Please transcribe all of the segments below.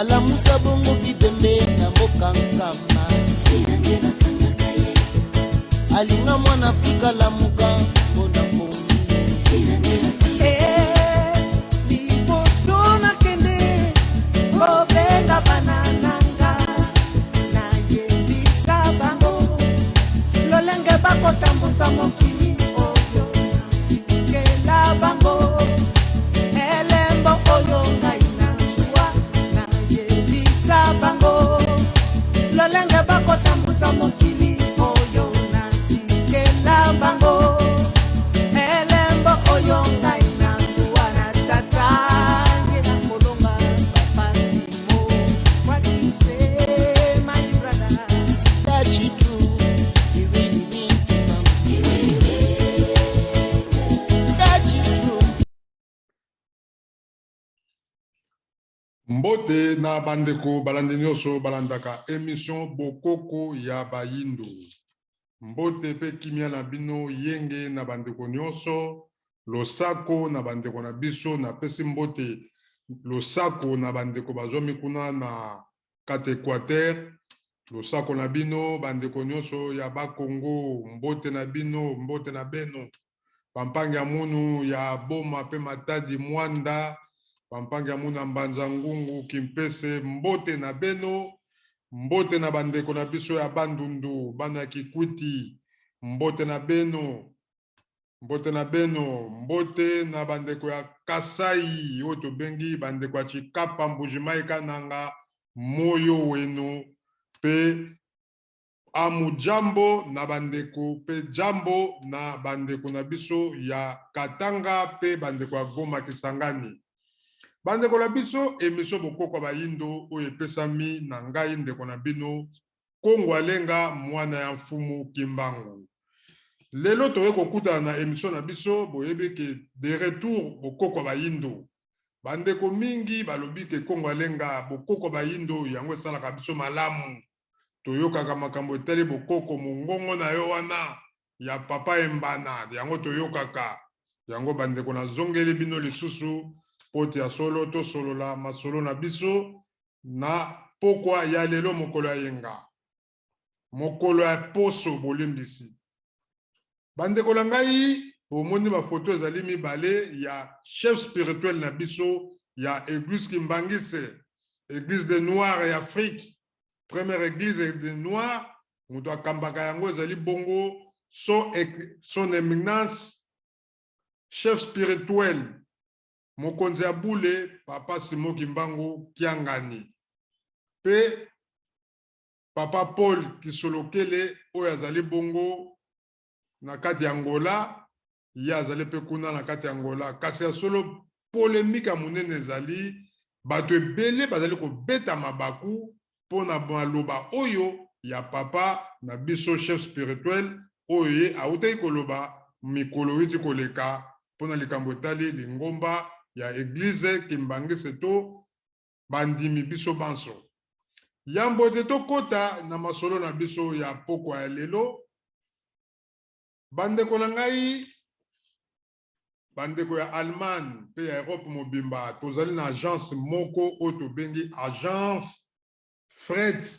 Alamusa bongo bibembe na mboka Nkamba. Alinga mwana Afrika lamuka mpona pongi. Eh, liboso nakende kobenga bana nanga, nayebisa bango lolenge bakotambusa mokili oyo, natikela bango elembo oyo ngai nazwa, nayebisa bango lolenge bakotambusa mokili oyo, natikela bango elembo oyo ngai nazwa na tata ye na kolonga papa Simo. What you say, my brother? That's true. You really need to mama. That's true. Mbote na bandeko balandi nyonso balandaka emission Bokoko ya Bayindo. Mbote pe kimia na bino yenge na bandeko nyonso, losako na bandeko na biso, napesi mbote losako na bandeko bazwami kuna na kati Equateur, losako na bino bandeko nyonso ya Bakongo, mbote na bino, mbote na beno. Bampangi ya munu ya Boma pe Matadi Mwanda, bampangi ya munu ya Mbanza Ngungu Kimpese, mbote na beno, mbote na bandeko na biso ya Bandundu, bana ya Kikwiti, mbote na beno, mbote na beno, mbote na bandeko ya Kasai oyo tobengi bandeko ya Tshikapa, Mbujimayi, Kananga, moyo wenu pe amu jambo na bandeko pe jambo na bandeko na biso ya Katanga pe bandeko ya Goma Kisangani. Bandeko na biso, emission Bokoko ya Bayindo oyo epesami na ngai ndeko na bino Kongo Alenga mwana ya Mfumu Kimbangu. Lelo toye kokutana na emission na biso, boyebi ke de retour Bokoko ya Bayindo. Bandeko mingi balobi ke Kongo Alenga Bokoko ya Bayindo yango esalaka biso malamu. Toyokaka makambo etali bokoko, mongongo na yo wana ya papa Embana yango toyokaka yango. Bandeko, nazongeli bino lisusu po te ya solo tosolola masolo na biso na pokwa ya lelo, mokolo ya yenga, mokolo ya poso. Bolimbisi bandeko na ngai, bomoni bafoto ezali mibale ya chef spirituel na biso ya Église Kimbanguiste, Église des Noirs ya Afrique, première église des Noirs. Moto akambaka yango ezali bongo son éminence chef spirituel mokonzi ya bule papa Simon Kimbangu Kiangani pe papa Paul Kisolokele oyo azali bongo na kati ya Angola, ye azali pe kuna na kati ya Angola. Kasi ya solo polemike ya monene ezali, bato ebele bazali kobeta mabaku mpona maloba oyo ya papa na biso chef spirituel oyo ye awutaki koloba mikolo euti koleka mpona likambo etali lingomba ya Eglise Kimbanguiste to bandimi biso banso. Yambo ete tokota na masolo na biso ya pokwa ya lelo, bandeko na ngai, bandeko ya Allemagne mpe ya Europe mobimba, tozali na agence moko oyo tobengi agence Fret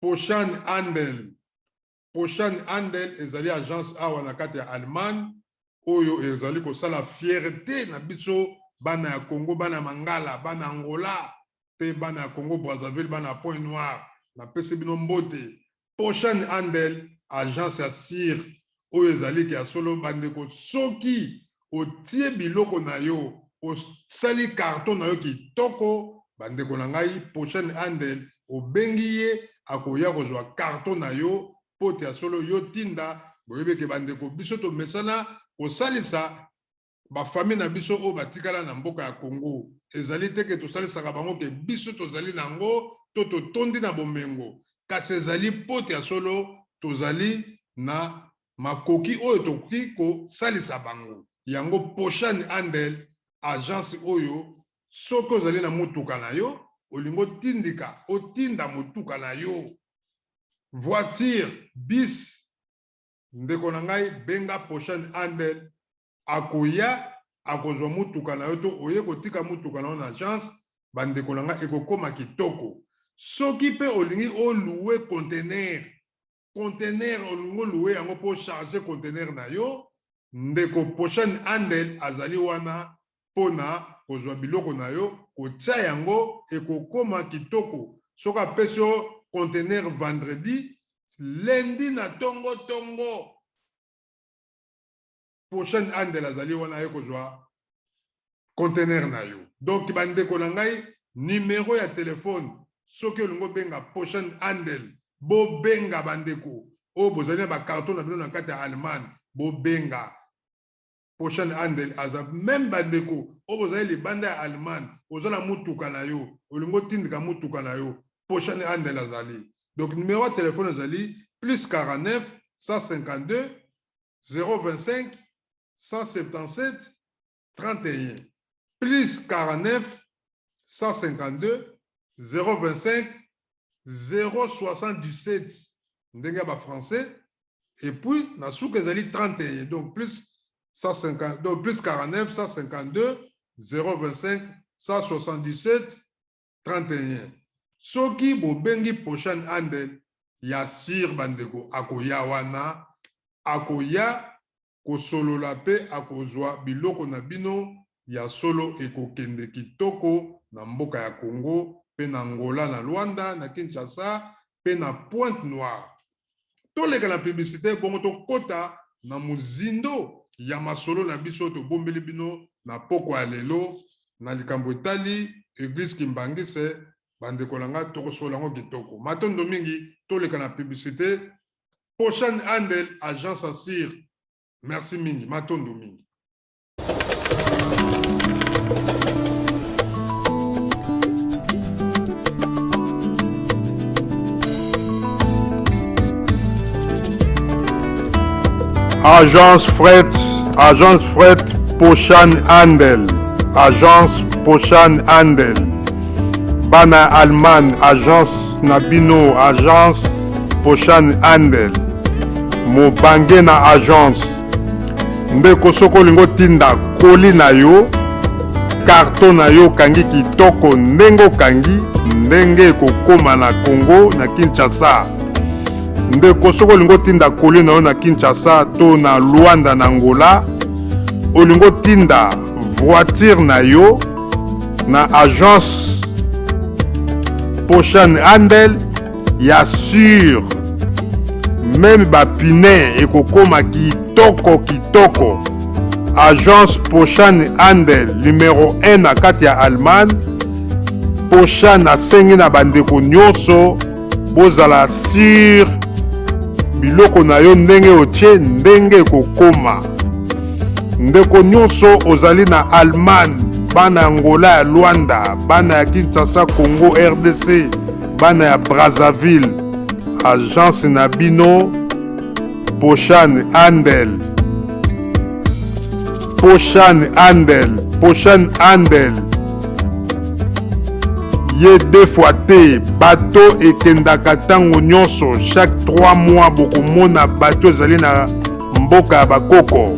Poshan Handel. Poshan Handel ezali agence awa na kati ya Allemagne oyo ezali kosala fierté na biso bana ya Congo, bana Mangala, bana Angola pe bana ya Congo Brazzaville, bana ya Point Noir. Napesi bino mbote. Poshan Handel, agence ya sire oyo ezali ke ya solo bandeko, soki otie biloko na yo, osali carton na yo kitoko, bandeko na ngai, Poshan Handel obengi ye akoya kozwa carton na yo po te ya solo yo tinda. Boyebi ke bandeko biso tomesana kosalisa ba famille na biso oyo batikala na mboka ya Congo. Ezali te ke tosalisaka bango ke biso tozali na yango to totondi na bomengo, kasi ezali po te ya solo tozali na makoki oyo tokoki kosalisa bango. Yango Poshan Handel, agence oyo soki ozali na motuka na yo, olingi otindika, otinda motuka na yo, voiture, bus, ndeko na ngai, benga Poshan Handel, akoya akozwa motuka na yo to oye kotika motuka na yo na agence. Bandeko na ngai, ekokoma kitoko. Soki mpe olingi oloue conteneur, conteneur olingi oloue yango mpo charge conteneur na yo, ndeko Poshan Handel azali wana mpo na kozwa biloko na yo, kotia yango, ekokoma kitoko. Soki apesi yo conteneur vendredi, lundi na tongo tongo Poshan Handel azali wana aye kozwa conteneur na yo. Donc bandeko na ngai, numero ya telefone soki olingi obenga Poshan Handel, bobenga bandeko oyo bozali na ba carton na bino na kati ya Allemagne, bobenga Poshan Handel aza meme. Bandeko oyo bozali libanda ya Allemagne, oza na mutuka na yo, olingi otindika mutuka na yo, Poshan Handel azali. Donc numero ya telefone ezali plus 49 152 025 177 31, plus 49 152 025 077 ndenge ya bafrançais, et puis na suka ezali 31. Donc plus 150, donc plus 49 152 025 177 31. Soki bobengi Poshan Handel, ya sir bandeko, akoya wana, akoya kosolola mpe akozwa biloko na bino. Ya solo, ekokende kitoko na mboka ya Congo mpe na Angola, na Luanda, na Kinshasa mpe na Pointe Noire. Toleka na publicité, bongo tokɔta na mozindo ya masolo na biso tobombeli bino na pokwa ya lelo na likambo etali église Kimbanguiste. Bandeko na nga, tokosola yango kitoko. Matondo mingi. Toleka na publicité. Poshan Handel, agence Assir, merci mingi, matondo mingi. Agence Fret, Agence Fret Poshan Handel, Agence Poshan Handel. Bana Allemagne, agence na bino, Agence Poshan Handel. Mobange na agence. Ndeko, soki olingi otinda colis na yo, carton na yo okangi kitoko, ndenge okangi, ndenge ekokóma na Congo, na Kinshasa. Ndeko, soki olingi otinda colis na yo na Kinshasa to na Luanda, na Angola, olingi otinda voiture na yo na agence Poshan Handel, ya sûr, même bapine ekokóma kitoko kitoko. Agence Poshan Handel, numero 1 na kati ya Allemagne. Poshan asengi na bandeko nyonso bozala sur biloko na yo, ndenge otie, ndenge ekokóma. Ndeko nyonso ozali na Allemagne, bana ya Angola, ya Luanda, bana ya Kinshasa, Congo RDC, bana ya Brazzaville, agence na bino Poshan Handel, Poshan Handel, Poshan Handel ye deux fois te. Bato ekendaka ntango nyonso, chaque 3 mois bokomona bato ezali na mboka ya bakoko.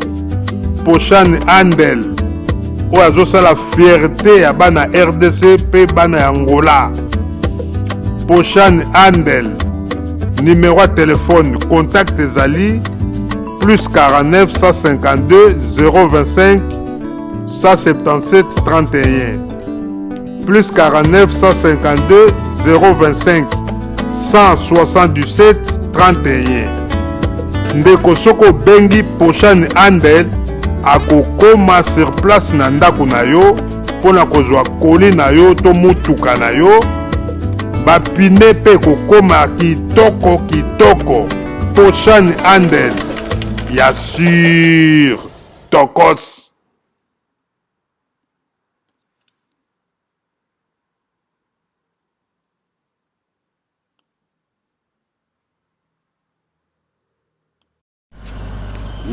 Poshan Handel oyo azosala fierté ya bana RDC mpe bana ya Angola. Poshan Handel, numéro ya telefone contact ezali plus 49 152 025 177 31, plus 49 152 025 177 31. Ndeko, soki obengi Poshan Handel, akokoma sur place na ndako na yo mpo na kozwa colis na yo to mutuka na yo. Bapine mpe ekokoma kitoko kitoko. Poshan Handel, ya sur, tokos.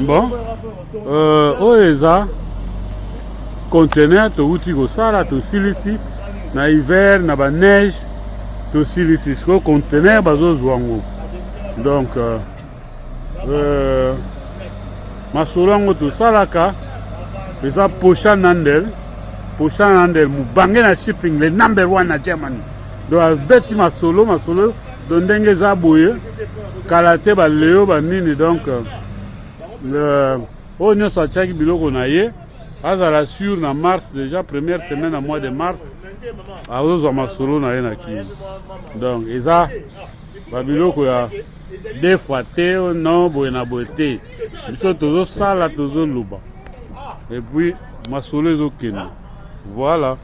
Bon, oyo eza conteneur touti kosala, tosilisi na hiver na baneige, tosilisi. Sikoyo conteneur bazozwa yango. Donc masolo yango tosalaka eza Poshan Handel. Pochana Nandel mobange na shipping le number one na Germany. Donc abeti masolo masolo donc ndenge eza boye kala te ba leo ba nini donc euh, oyo nyonso atiaki biloko na ye azala sur na mars déjà première semaine ya mois de mars azozwa masolo na ye na kini donc eza babiloko ya deux fois te non boye na boye te biso tozosala tozoloba et puis masolo ezokende voilà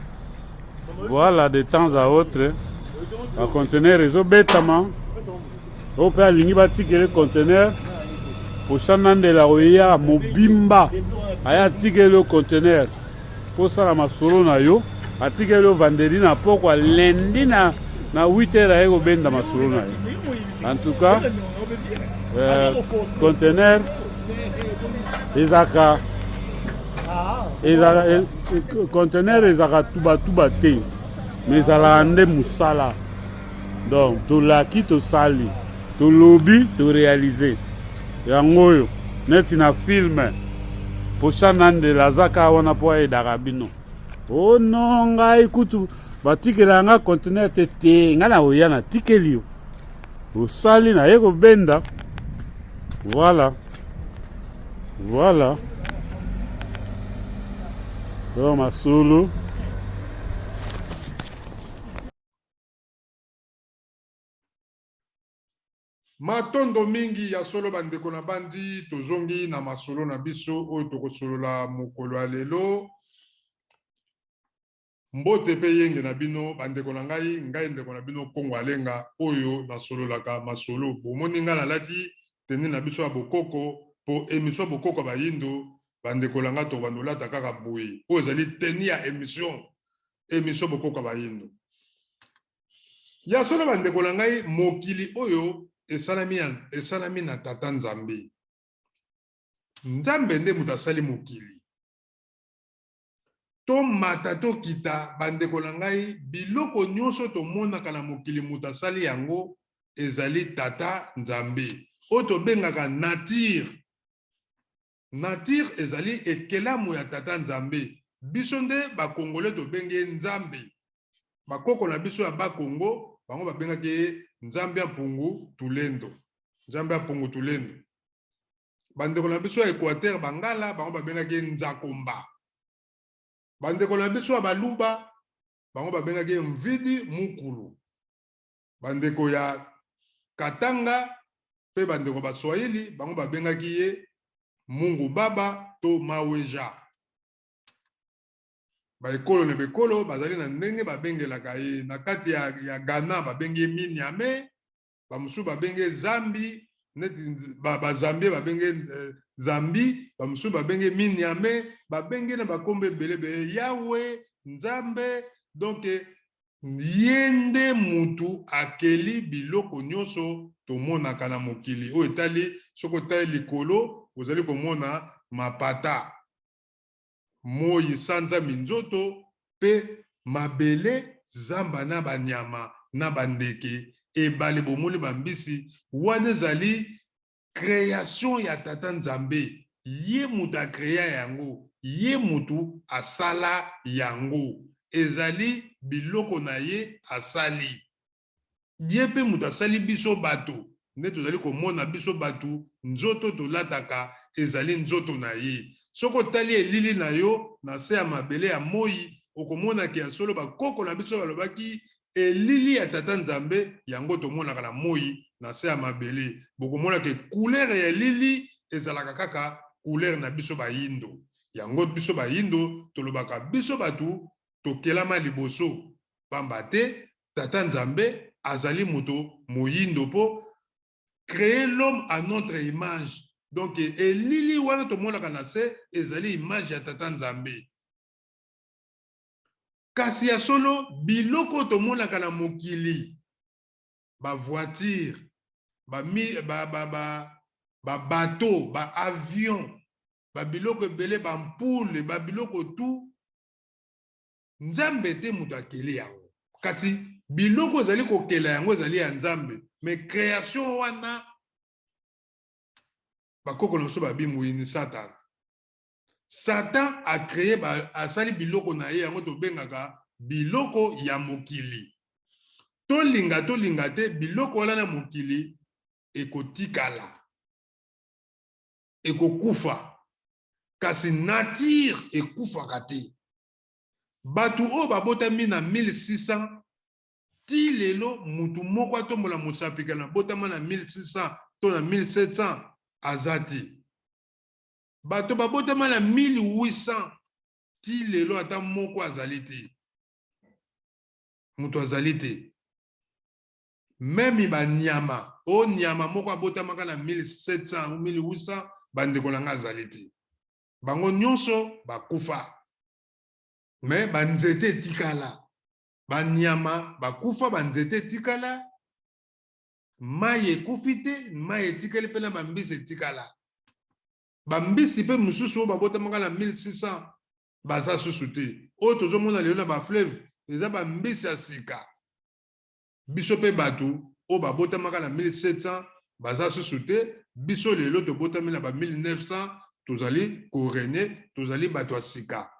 voilà de temps à autre baconteneur ezobetama oyo mpe alingi batikele conteneur posa nandela koya mobimba aya atikeli yo conteneur mpo osala masolo na yo atikeli yo vendredi na pokwa lundi na, na 8 heures aye kobenda masolo na yo en tout cas euh, conteneur ezalaka ezalaka eh, conteneur ezalaka tubatuba te mais ezalaka nde mosala donc tolaki tosali tolobi torealize yango oyo neti na filme posa nandela aza kaka wana mpo ayedaka bino o oh no ngai kutu batikela nga conteneur te te ngai nakoya natikeli yo osali naye kobenda voilà voilà oyo masolo Matondo mingi ya solo bandeko na bandi tozongi na masolo na biso oyo tokosolola mokolo ya lelo. Mbote pe yenge na bino bandeko na ngai, ngai ndeko na bino Kongo Alenga oyo nasololaka masolo. Bomoni ngai nalati tenue na biso ya bokoko po emission bokoko ya bayindo bandeko na ngai tokobanda olata kaka boye. Oyo ezali tenue ya emission, emission bokoko ya bayindo. Ya solo bandeko na ngai, mokili oyo esalami, esalami na Tata Nzambe. Nzambe nde moto asali mokili. Tomata tokita, bandeko na ngai, biloko nyonso tomonaka na mokili moto asali yango ezali Tata Nzambe. Oyo tobengaka nature. Nature ezali ekelamu ya Tata Nzambe. Biso nde ba Congolais tobengi ye Nzambe. Bakoko na biso ya ba Kongo bango babengaki ye Nzambe ya Mpungu Tulendo. Nzambe ya Mpungu Tulendo. Bandeko na biso ya Equateur Bangala bango babengaki ye Nzakomba. Bandeko na biso ya Baluba bango babengaki ye Mvidi Mukulu. Bandeko ya Katanga mpe bandeko Baswahili bango babengaki ye Mungu Baba to Maweja. Baekolo na bekolo bazali na ndenge babengelaka ye. Na kati ya, ya Ghana babengi ye Minyame, bamosusu babengi ye Zambi, neti Bazambie ba babengi ye eh, Zambi, bamosusu babengi ye Minyame, babengi ye na bakombo ebele ebele, Yawe, Nzambe. Donc Ye nde mutu akeli biloko nionso tomonaka na mokili oyo etali soki otali likolo ozali komona mapata, moyi, sanza, minzoto pe mabele, zamba na ba nyama na ba ndeke, ebale bomoni ba mbisi wana ezali Creation ya tata nzambe ye mutu a crea yango ye mutu asala yango ezali biloko na ye asali ye pe mutu asali biso batu nde tozali komona biso batu nzoto tolataka ezali nzoto na ye soki otali elili na yo na se ya mabele ya moyi okomona ke ya solo bakoko na biso balobaki Elili ya Tata Nzambe yango tomonaka na moyi na se ya mabele. Bokomona ke couleur ya elili ezalaka kaka couleur na biso bayindo. Yango biso bayindo tolobaka biso batu tokelama liboso pamba te Tata Nzambe azali moto moyindo po creer l'homme à notre image. Donc elili wana tomonaka na se ezali image ya Tata Nzambe. Kasi ya solo, biloko oyo tomonaka na mokili, ba voitures, ba ba ba ba ba bateaux, ba avions, ba biloko ebele, ba ampoule, ba biloko tout, Nzambe te moto akeli yango. Kasi biloko ezali kokela yango ezali ya Nzambe, mais creation wana bakoko na biso babi moyini Satana. Satan a cree ba asali biloko na ye yango tobengaka biloko ya mokili. Tolinga tolinga te biloko wana na mokili ekotikala, ekokufa, kasi nature ekufaka te. Bato oyo babotami na 1600 ti lelo mutu moko atombola mosapi ke nabotama na 1600 to na 1700 aza te. Bato babotama na 1800 ti lelo ata moko azali te. Moto azali te. Meme ba nyama, o nyama moko abotamaka na 1700 ou 1800 bandeko na nga azali te. Bango nyonso bakufa. Mais ba nzete etikala. Ba nyama bakufa, ba nzete etikala. Mai ekufi te, mai etikali mpe na bambisi etikala. Bambisi mpe mosusu oyo babotamaka na 1600 baza susu te. Oyo tozomona lelo na bafleuve eza bambisi ya sika. Biso mpe bato oyo babotamaka na 1700 baza susu te. Biso lelo tobotami na ba 1900, tozali korene, tozali bato ya sika.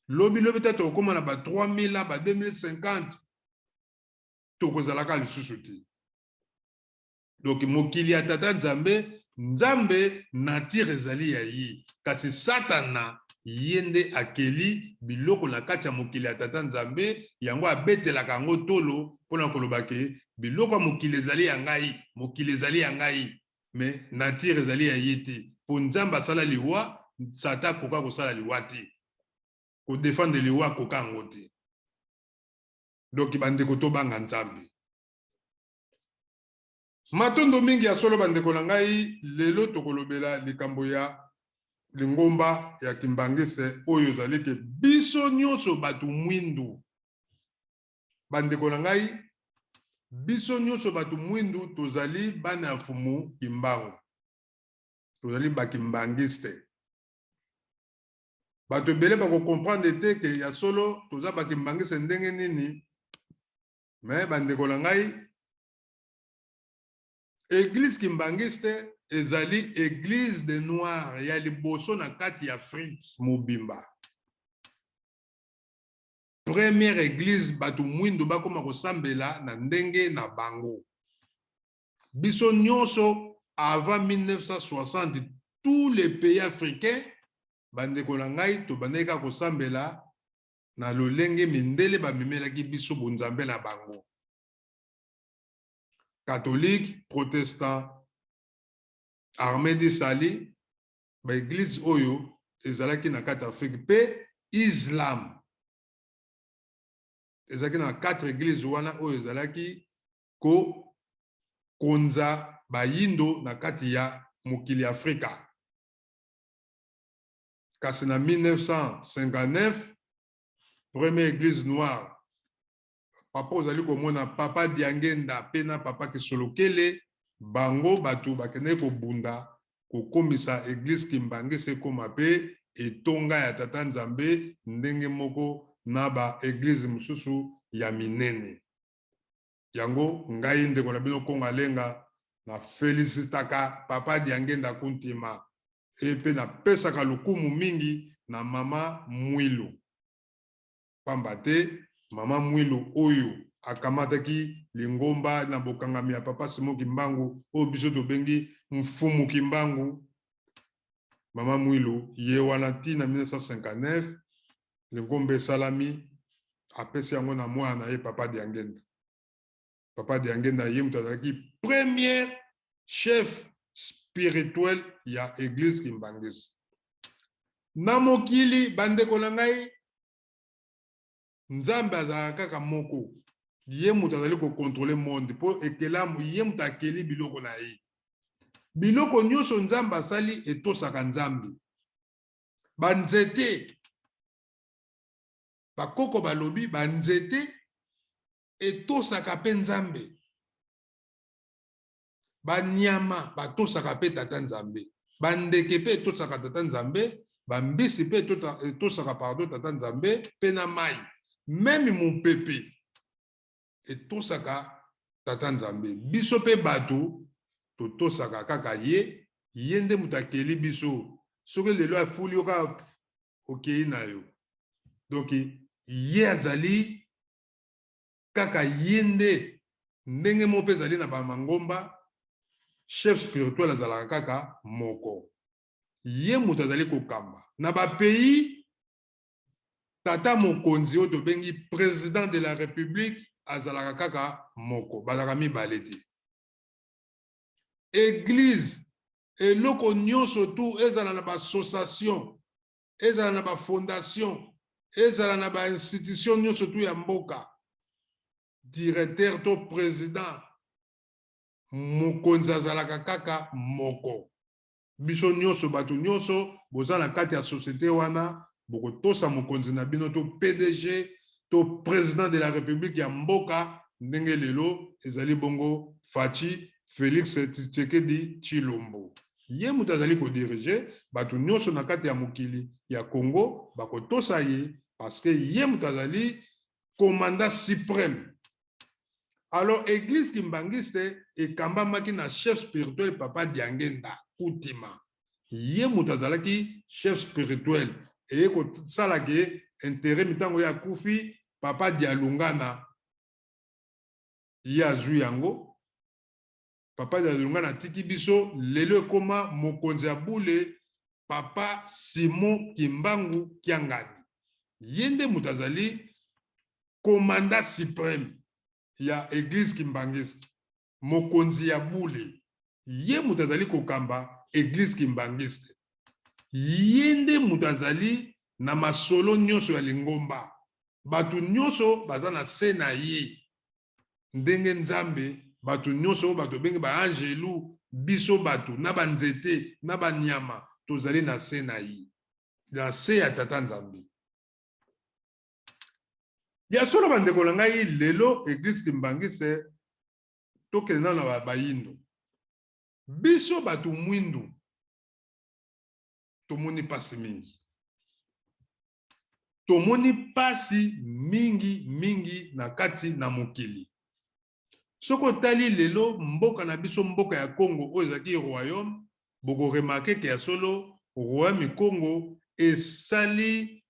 Lobi lobi ta tokokoma na ba 3000 ba 2050 tokozalaka lisusu te. Donc mokili ya tata Nzambe, Nzambe nature ezali ya ye, kasi Satana ye nde akeli biloko na kati ya mokili ya tata Nzambe, yango abetelaka yango tolo mpona koloba ke biloko ya mokili ezali ya ngai, mokili ezali ya ngai, mais nature ezali ya ye te, mpo Nzambe asala liwa, Satan akoka kosala liwa te, kodefendre liwa akoka yango te. Donc bandeko tobanga Nzambe. Matondo mingi ya solo bandeko na ngai, lelo tokolobela likambo ya lingomba ya Kimbanguiste oyo ezali ke biso nyonso bato mwindu. Bandeko na ngai, biso nyonso bato mwindu tozali bana ya Mfumu Kimbangu, tozali ba Kimbanguiste. Bato ebele bakokomprendre te ke ya solo toza ba Kimbanguiste ndenge nini, me bandeko na ngai, Eglise Kimbanguiste ezali eglise de noir ya liboso na kati ya Afrique mobimba. Première eglise bato mwindu bakoma kosambela na ndenge na bango. Biso nyonso avant 1960 tous les pays africains bandeko na ngai tobandaki kaka kosambela na lolenge mindele bamemelaki biso bonzambe na bango. Catholique, protestant, armée du salut, ba eglise oyo ezalaki na kati Afrique mpe islam ezalaki na quatre eglise wana oyo ezalaki ko konza bayindo na kati ya mokili Afrika. Kasi na 1959 première église noire papa ozali komona papa Diangenda pe na papa Kisolokele, bango bato bakendaki kobunda kokomisa eglise Kimbanguiste ekoma pe etonga ya tata Nzambe ndenge moko na ba eglise mosusu ya minene. Yango ngai ndeko na bino Kongo Alenga na felicitaka papa Diangenda Kuntima e pe napesaka lokumu mingi na mama Mwilu. Pamba te mama Mwilu oyo akamataki lingomba na bokangami ya papa Simon Kimbangu oyo biso tobengi Mfumu Kimbangu, mama Mwilu ye wana ti na 1959 lingomba esalami, apesi yango na mwana na ye papa Diangenda. Papa Diangenda ye moto azalaki premier chef spirituel ya eglise Kimbanguiste. Na mokili bandeko na ngai, Nzambe azalaka kaka moko, ye moto azali kokontrole monde mpo ekelamu, ye moto akeli biloko na ye. Biloko nyonso Nzambe asali etosaka Nzambe. Banzete, bakoko balobi, banzete etosaka mpe Nzambe. Banyama batosaka mpe Tata Nzambe. Bandeke mpe etosaka Tata Nzambe, bambisi mpe etosaka pardon Tata Nzambe mpe na mai. Meme mopepe etosaka Tata Nzambe. Biso mpe bato totosaka kaka ye, ye nde moto akeli biso. Soki lelo afuli yo kaka Okei na yo. Donc ye azali kaka ye nde. Ndenge moko mpe ezali na bamangomba, chef spirituel azalaka kaka moko, ye moto azali kokamba. Na bapays, tata mokonzi oyo tobengi président de la République azalaka kaka moko, bazalaka mibale te. Église, eloko nyonso tu, ezala na baassociation, ezala na bafondation, ezala na bainstitution nyonso tu ya mboka, directeur to président, mokonzi azalaka kaka moko. Biso nyonso, bato nyonso boza na kati ya société wana, bokotosa mokonzi na bino to PDG to président de la République ya mboka, ndenge lelo ezali bongo Fatshi Félix Tshisekedi Tshilombo. Ye moto azali kodiriger bato nyonso na kati ya mokili ya Congo, bakotosa ye parce que ye moto azali commandant suprême. Alors église kimbangiste ekambamaki na chef spirituel Papa Diangenda Kutima. Ye moto azalaki chef spirituel. Eye kosalaka ye intérim. Ntango ye akufi, Papa Dialungana ye azwi yango. Papa Dialungana atiki biso, lelo ekóma mokonzi ya bule Papa Simon Kimbangu Kiangani. Ye nde moto azali commandant suprême ya église kimbangiste, mokonzi ya bule. Ye moto azali kokamba église kimbangiste, ye nde moto azali na masolo nyonso ya lingomba. Bato nyonso baza na se na ye, ndenge Nzambe, bato nyonso oyo bato bengi baangelu, biso bato na banzete na banyama, tozali na se na ye, na se ya Tata Nzambe. Ya solo, bandeko na ngai, lelo église kimbangiste, tokende nano na bayindo. Biso bato mwindu tomoni mpasi mingi, tomoni mpasi mingi mingi na kati na mokili. Soki otali lelo mboka na biso, mboka ya Congo oyo ezalaki royaume, bokoremarquer ke ya solo royaume Congo esali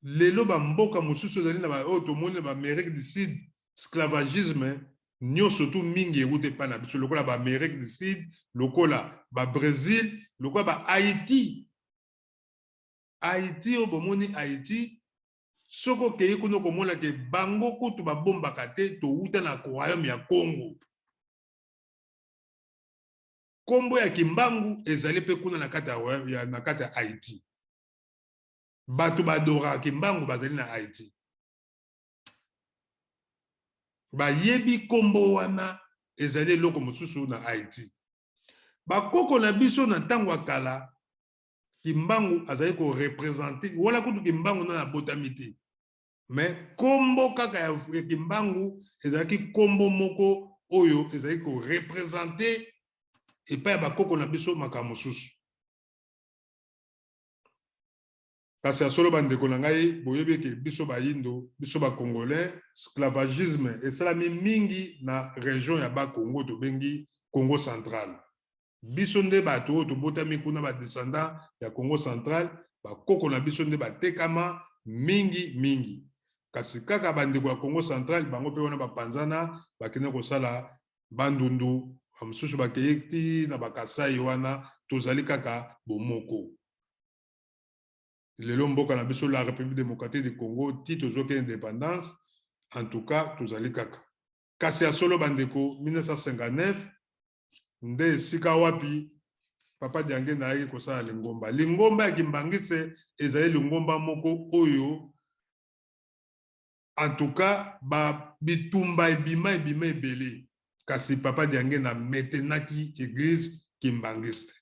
lelo bamboka mosusu ezali na oyo tomoni na baAmérique du Sud. Esclavagisme nyonso tu mingi euta epai na biso, lokola baAmérique du Sud, lokola baBrésil, lokola baHaïti. Haïti oyo bomoni, Haïti, soki okei kuna, okomona ke bango kutu babombaka te, towuta na royaume ya Congo. Nkombo ya Kimbangu ezali mpe kuna na kati ya, na kati ya Haïti. Bato badoraka Kimbangu bazali na Haïti, bayebi nkombo wana ezali eloko mosusu na Haïti. Bakoko na biso na ntango ya kala, Kimbangu azali koreprésenter wana. Kutu Kimbangu nana abotami te, mais nkombo kaka ya Kimbangu ezalaki nkombo moko oyo ezali koreprésenter epai ya bakoko na biso makambo mosusu. Kasi ya solo, bandeko na ngai, boyebi eke biso bayindo, biso bacongolais, esclavagisme esalami mingi na région ya Bakongo, tobengi Congo Central. Biso nde bato oyo tobotami kuna, badescendant ya Congo Central, bakoko na biso nde batekama mingi mingi. Kasi kaka bandeko ya Congo Central, bango mpe wana bapanzana, bakende kosala Bandundu, bamosusu bakeye ti na Bakasai wana. Tozali kaka bomoko. Lelo mboka na biso, la République démocratique du Congo, ti tozwaki indépendance, en tout cas tozali kaka. Kasi ya solo, bandeko, 1959 nde esika wapi Papa Diangenda ayaki kosala lingomba. Lingomba ya kimbangiste ezali lingomba moko oyo, en tout cas, ba bitumba ebima ebima ebele, kasi Papa Diangenda maintenaki église kimbangiste.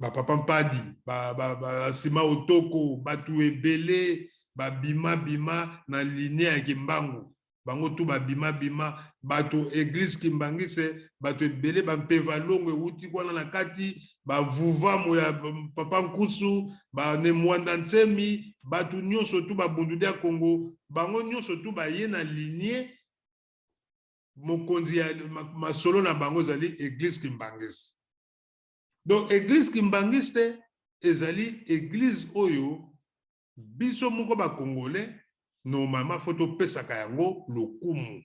Bapapa Mpadi, basima otoko, bato ebele babima bima na ligne ya Kimbangu, bango tu babima bima bato église kimbangiste. Bato ebele, bampeva longo ewuti wana na kati, bavuvamo ya Papa Nkusu, banemwanda Ntsemi, bato nyonso tu babundudi ya Congo, bango nyonso tu baye na ligne. Mokonzi ya masolo na bango ezali église kimbangiste. Donc église kimbangiste ezali eglise oyo biso moko ba congolais normalement faut topesaka yango lokumu,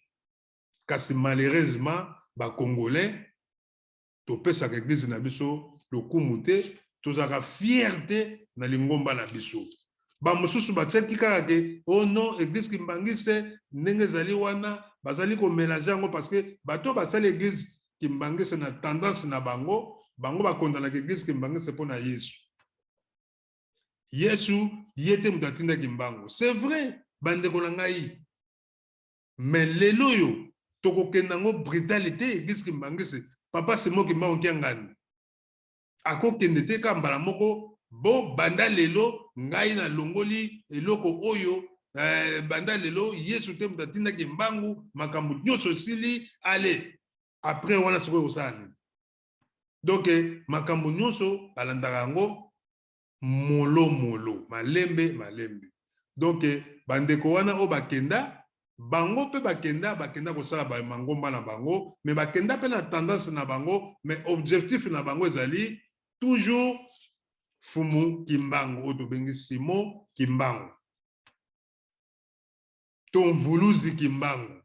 kasi malheureusement ba congolais topesaka eglise na biso lokumu te, tozalaka fier te na lingomba na biso. Bamosusu batiaki kaka ke oh non, eglise kimbangiste ndenge ezali wana bazali komélange yango, parce que bato basali eglise kimbangiste na tendance na bango, bango bakondanaka eglise kimbangiste mpo na Yesu. Yesu ye te moto atindaki mbango, c'est vrai bandeko na ngai, mais lelo oyo tokokenda yango brutalité. Eglise kimbangiste, papa Simon Kimbangu Kiangani akokende te ka mbala moko bo banda lelo ngai nalongoli eloko oyo banda lelo Yesu te moto atindaki mbangu, makambo nyonso esili. Ale après wana sikoyo kosala nini? Donc makambo nyonso balandaka yango molo molo, malembe malembe. Donc bandeko wana oyo bakenda, bango mpe bakenda kosala bamangomba na bango, mais bakenda mpe na tendance na bango, mais objectif na bango ezali toujours Fumu Kimbangu oyo tobengi Simon Kimbangu to Mvuluzi Kimbangu.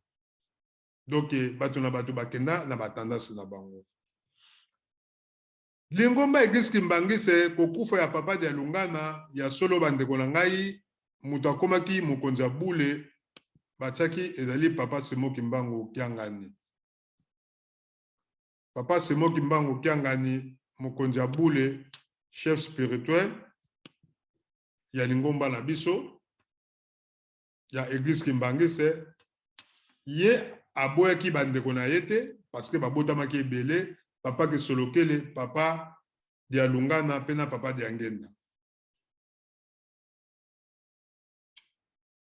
Donc bato na bato bakenda na batendance na bango. Lingomba eglise kimbangiste, kokufa ya papa Dialungana, ya solo bandeko na ngai, moto akomaki mokonzi ya bule batiaki ezali papa Simon Kimbangu Kiangani. Papa Simon Kimbangu Kiangani, mokonzi ya bule, chef spirituel ya lingomba na biso ya eglise kimbangiste, ye aboyaki bandeko na ye te, parce que babotamaki ebele: papa Kisolokele, papa Dialungana mpe na papa Diangenda.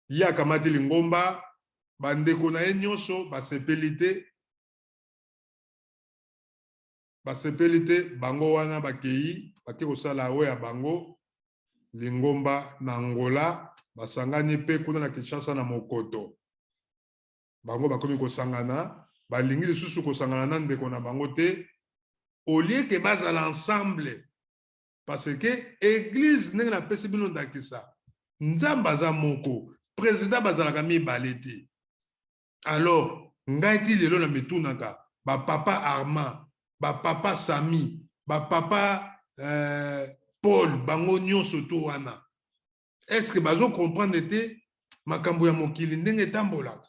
Ye akamati lingomba, bandeko na ye nyonso basepeli te, basepeli te. Bango wana bakei, bake kosala oyo ya bango lingomba na Angola, basangani mpe kuna na Kinshasa na Mokoto. Bango bakomi kosangana, balingi lisusu kosangana na ndeko na bango te, au lieu ke bazala ensemble, parce que église, ndenge napesi bino ndakisa, Nzambe aza moko, président bazalaka mibale te. Alors ngai ti lelo na mitunaka, bapapa Armand, bapapa Sami, bapapa Paul, bango nyonso to wana, est ce que bazocomprendre te makambo ya mokili ndenge etambolaka?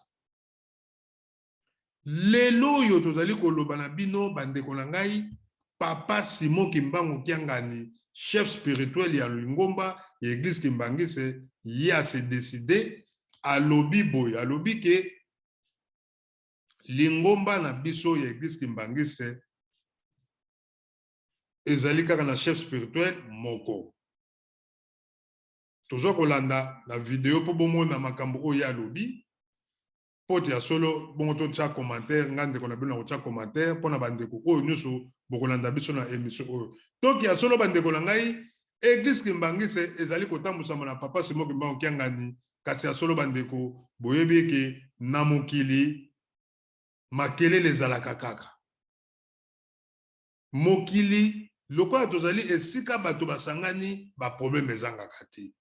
Lelo oyo tozali koloba na bino bandeko na ngai, papa Simon Kimbangu Kiangani, chef spirituel ya lingomba ya eglise kimbangiste, ye ase décide, alobi boye, alobi ke lingomba na biso ya eglise kimbangiste ezali kaka na chef spirituel moko. Tozwa kolanda na video mpo bomona makambo oyo ye alobi, mpo te ya solo bongo totya commentaire. Ngai ndeko na bino na kotya commentaire mpo na bandeko oyo nyonso bokolanda biso na émission oyo. Toki ya solo bandeko na ngai, eglise kimbangiste ezali kotambusama na papa Simon Kimbangu Kiangani, kasi ya solo bandeko, boyebi eke na mokili makelele ezalaka kaka. Mokili lokola tozali esika bato basangani, baproblème ezangaka te.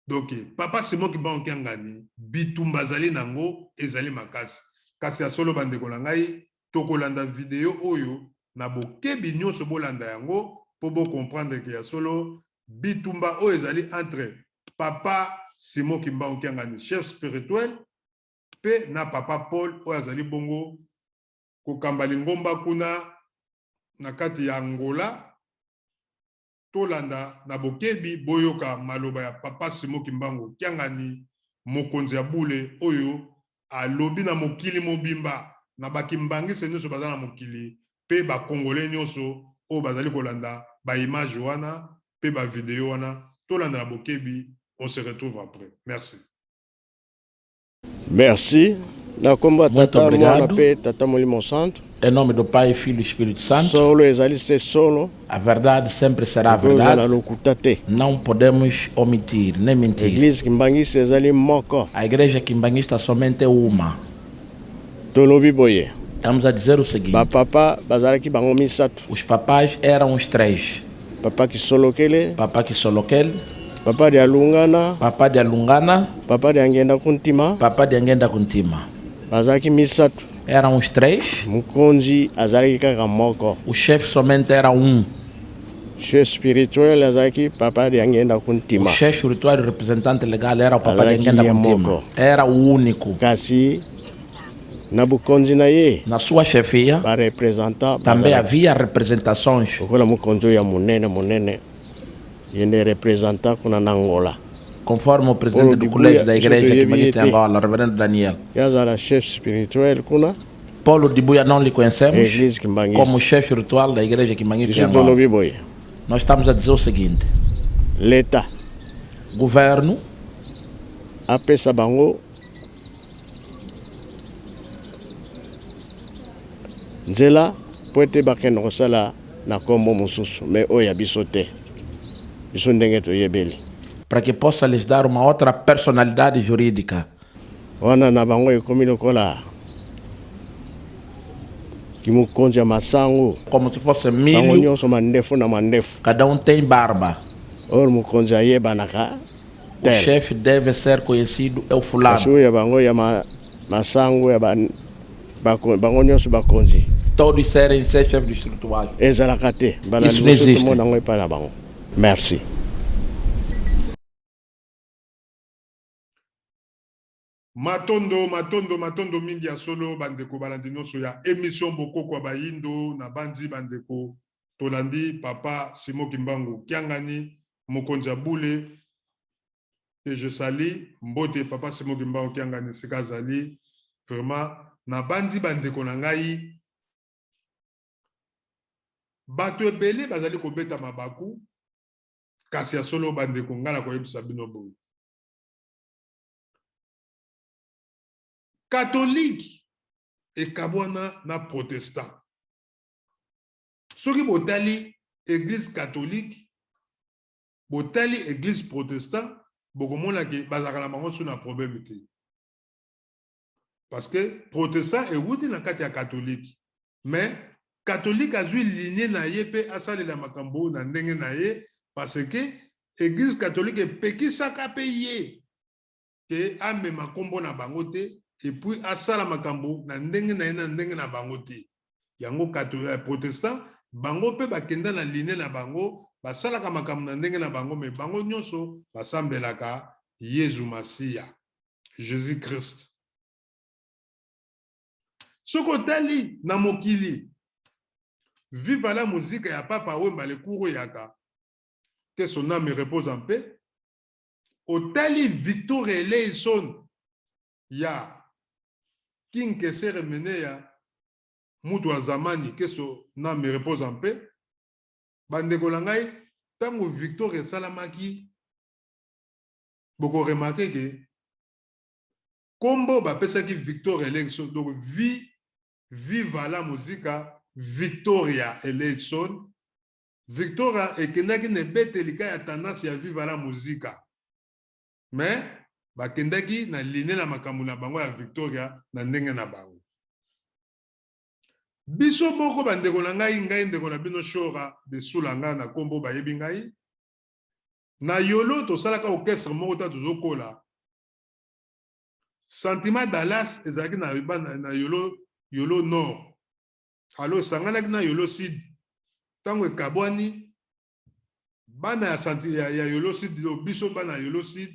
Donc papa Simon Kimbangu Kiangani, bitumba azali nango ezali makasi. Kasi ya solo bandeko na ngai, tokolanda video oyo na bokebi nyonso, bolanda yango mpo bocomprendre ke ya solo bitumba oyo ezali entre papa Simon Kimbangu Kiangani, chef spirituel, mpe na papa Paul oyo azali bongo kokamba lingomba kuna na kati ya Angola. Tolanda na bokebi, boyoka maloba ya papa Simon Kimbangu Kiangani, mokonzi ya bule, oyo alobi na mokili mobimba, na bakimbangiste nyonso baza na mokili mpe bakongole nyonso oyo bazali kolanda baimage wana mpe bavideo wana. Tolanda na bokebi, on se retrouve après. Merci. Merci. Na kombo ya Muito Tata, Mwana obrigado. mpe Tata Molimo Santo. Em nome do Pai, Filho e Espírito Santo, Solo ezali se solo. a verdade sempre será a Ekozala verdade. lokuta te. Não podemos omitir nem mentir. Église kimbangiste ezali moko. A igreja kimbanguista somente é uma. Tolobi boye. Estamos a dizer o seguinte: Bapapa bazalaki bango misato. Os papás eram os três. Papa Kisolokele. Papa Kisolokele. Papa Dialungana. Papa Dialungana. Papa Diangenda Kuntima. Papa Diangenda Kuntima. Bazalaki misato. Eram os três. Mokonzi azalaki kaka moko. O chefe somente era um. Chef spirituel azalaki Papa Diangenda Kuntima. O chefe espiritual e representante legal era o Papa Azalaki Diangenda ye Kuntima. moko. Era o único. Kasi na bokonzi na ye Na sua chefia ba representant também bazalaki. havia representações. Lokola mokonzi oyo ya monene monene ye nde representant kuna na Angola. Conforme o presidente Paulo do Dibuya, colégio da biso igreja toyebi ye Kimbanguista te. em Angola, reverendo Daniel. Ye azala chef spirituel kuna Paulo Dibuya não lhe conhecemos Église Kimbanguiste. como chefe espiritual da igreja Kimbanguista em Biso Angola. tolobi boye. Nós estamos a dizer o seguinte: L'État governo apesa bango nzela po ete bakende kosala na nkombo mosusu me oyo ya biso te, biso ndenge toyebeli. Para que possa lhes dar uma outra personalidade jurídica. Wana na bango ekomi lokola kimokonzi ya masango. Como se fosse Bango milho, nyonso mandefu na mandefu. cada um tem barba. Oyo mokonzi ayebanaka O tel. chefe deve ser conhecido, é o Kasi fulano. oyo ya bango ya masango ya bango nyonso bakonzi. Todos serem ser chefes espirituais. Ezalaka te. Mbala Isso não liboso existe. tomona yango epai na bango. Merci. Matondo, matondo, matondo mingi ya solo, bandeko balandi nyonso ya émission Bokoko ya Bayindo, na bandi bandeko tolandi papa Simon Kimbangu Kiangani, mokonzi ya bule, et je salue mbote papa Simon Kimbangu Kiangani sika azali vraiment na bandi bandeko na ngai bato ebele bazali kobeta mabaku, kasi ya solo bandeko ngai nakoyebisa bino boye. Catholique ekabwana na protestant. Soki botali église catholique, botali église protestant, bokomona ke bazalaka na bango so na problème te. Parce que protestant ewuti na kati ya catholique, mais catholique azwi lignée na ye pe asalela makambo na ndenge na ye, parce que église catholique epekisaka pe ye ke amema kombo na bango te, et puis asala makambo na ndenge na ye na ndenge na bango te. Yango protestant, bango pe bakenda na lignée na bango, basalaka makambo na ndenge na bango, mais bango nyonso basambelaka Yesu Masiya, Jésus-Christ. Soki otali na mokili, viva la musique ya Papa Wemba le Kuro Yaka, que son âme repose en paix. Otali Victor Eleison ya King Kessere Meneya, mutu wa zamani, que son âme repose en paix. Bandeko na ngai, tango Victor esalamaki, boko remarquer que kombo bapesaki Victor Eleison, donc viva la musica Victoria Eleison. Victoria ekendaki na ebetelika ya tendance ya viva la musica, mais bakendaki na ligne na makambo na bango ya Victoria na ndenge na bango. Biso moko bandeko na ngai, ngai ndeko na bino Shora de Sulanga na kombo bayebi ngai. Na Yolo tosalaka orchestre moko ta tozokola. Sentiment Dallas ezalaki na na, na Yolo, Yolo Nord. Alors esanganaki na Yolo Sud. Tango ekabwani, bana ya santi, ya, ya Yolo Sud, do, biso bana ya Yolo Sud,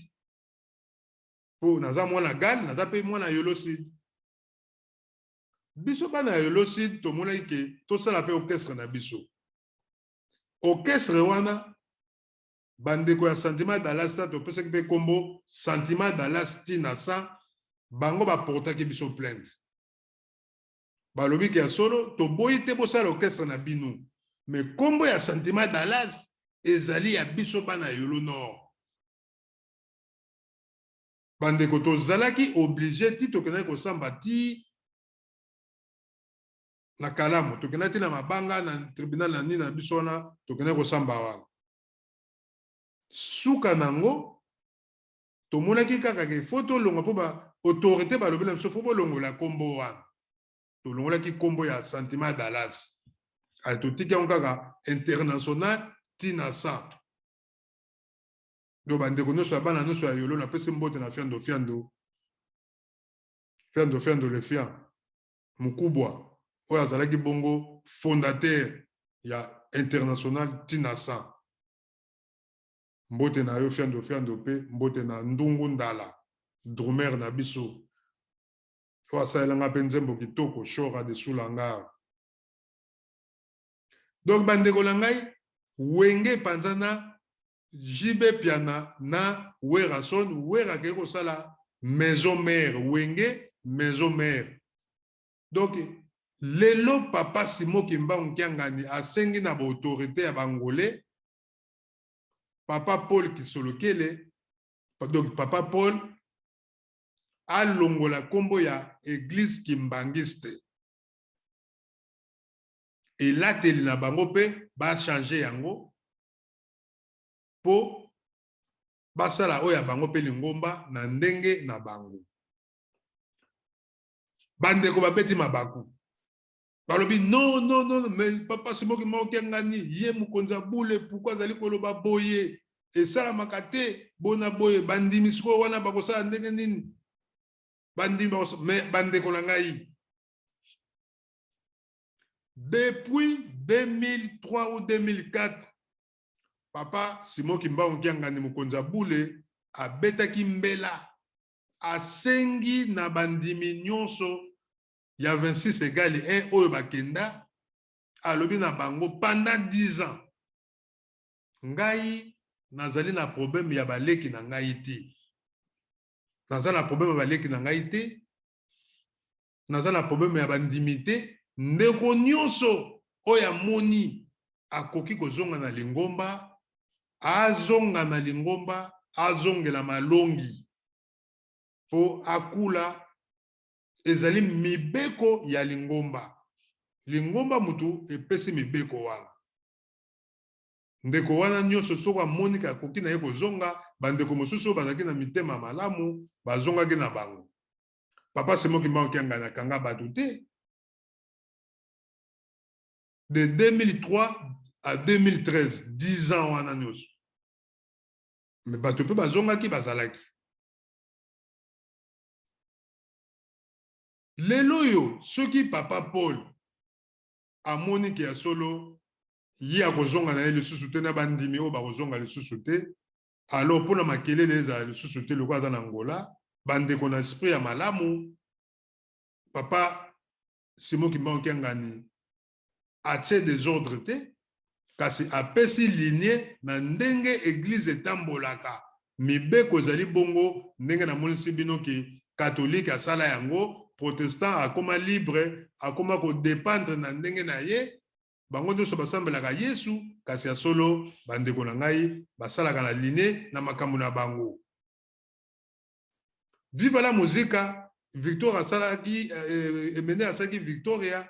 po naza mwana Gal, naza pe mwana Yolo Sud. Biso bana ya Yolo Sud tomonaki ke tosala pe orchestre na biso. Orchestre wana bandeko ya Sentiment Dallas ta topesaki pe kombo Sentiment Dallas tina sa, bango baportaki biso plainte. Balobi ke ya solo toboyi te bosala orchestre na bino, mais kombo ya Sentiment Dallas ezali ya biso bana Yolo Nord. Bandeko tozalaki obligé ti tokendaki kosamba ti na Kalamu, tokendaki ti na mabanga na tribunal na nini na biso wana, tokendaki kosamba wana. Suka nango tomonaki kaka ke faut tolonga po ba autorité balobi na biso faut bolongola kombo wana. Tolongolaki kombo ya Sentiment Dallas. Ale totiki yango kaka international. Tina sa. Donc bandeko nyonso ya bana nyonso ya Yolo, napesi mbote na Fiando Fiando. Fiando Fiando le Fian Mukubwa oyo azalaki bongo fondateur ya international Tina sa. Mbote na yo Fiando Fiando pe mbote na Ndungu Ndala drummer na biso oyo asalela nga pe nzembo kitoko Shora de Sulangar. Donc bandeko na ngai, Wenge epanzana, JB Mpiana na Werrason, Werra akei kosala maison mère, Wenge maison mère. Donc lelo papa Simon Kimbangu Kiangani asengi na ba autorite ya ba Angolais, papa Paul Kisolokele, donc papa Paul alongola kombo ya église kimbanguiste, elateli na bango pe ba changer yango po basala oyo ya bango pe lingomba na ndenge na bango. Bandeko babeti mabaku, balobi non, non, non, mais papa Simon Kimbangu Kiangani ye mokonzi ya bule, pourquoi azali koloba boye? Esalamaka te bona boye. Bandimi sikoyo wana bakosala ndenge nini? Bandimi bakosala, mais bandeko na ngai, depuis 2003 ou 2004, papa Simon Kimbangu Kiangani mokonzi ya bule abetaki mbela, asengi na bandimi nyonso ya 26 égale 1 oyo bakenda, alobi na bango pendant 10 ans, ngai nazali na problème ya baleki na ngai te, naza na problème ya baleki na ngai te, naza na problème ya bandimi te. Ndeko nyonso oyo amoni akoki kozonga na lingomba, azonga na lingomba, azongela malongi po akula. Ezali mibeko ya lingomba. Lingomba mutu epesi mibeko wana. Ndeko wana nyonso soko amoni ke akoki na ye kozonga, bandeko mosusu oyo bazalaki na mitema malamu bazongaki na bango. Papa Simon Kimbangu Kiangani akanga bato te. De 2003 à 2013, 10 ans wana nyonso. Mais bato pe bazongaki bazalaki. Lelo oyo soki papa Paul amoni ke ya solo ye akozonga na ye lisusu te na bandimi oyo bakozonga lisusu te, alors mpona makelele ezala lisusu te lokola aza na Angola, bandeko na esprit ya malamu, papa Simon Kimbangu Kiangani atie desordre te, kasi apesi ligne na ndenge eglise etambolaka. Mibeko ezali bongo ndenge namonisi bino ke catholique asala yango, protestant akoma libre, akoma ko dependre na ndenge na ye. Bango nyonso basambelaka Yesu, kasi ya solo bandeko na ngai basalaka na ligne na makambo na bango. Viva la Musica, Victor asalaki, Emene asalaki Victoria,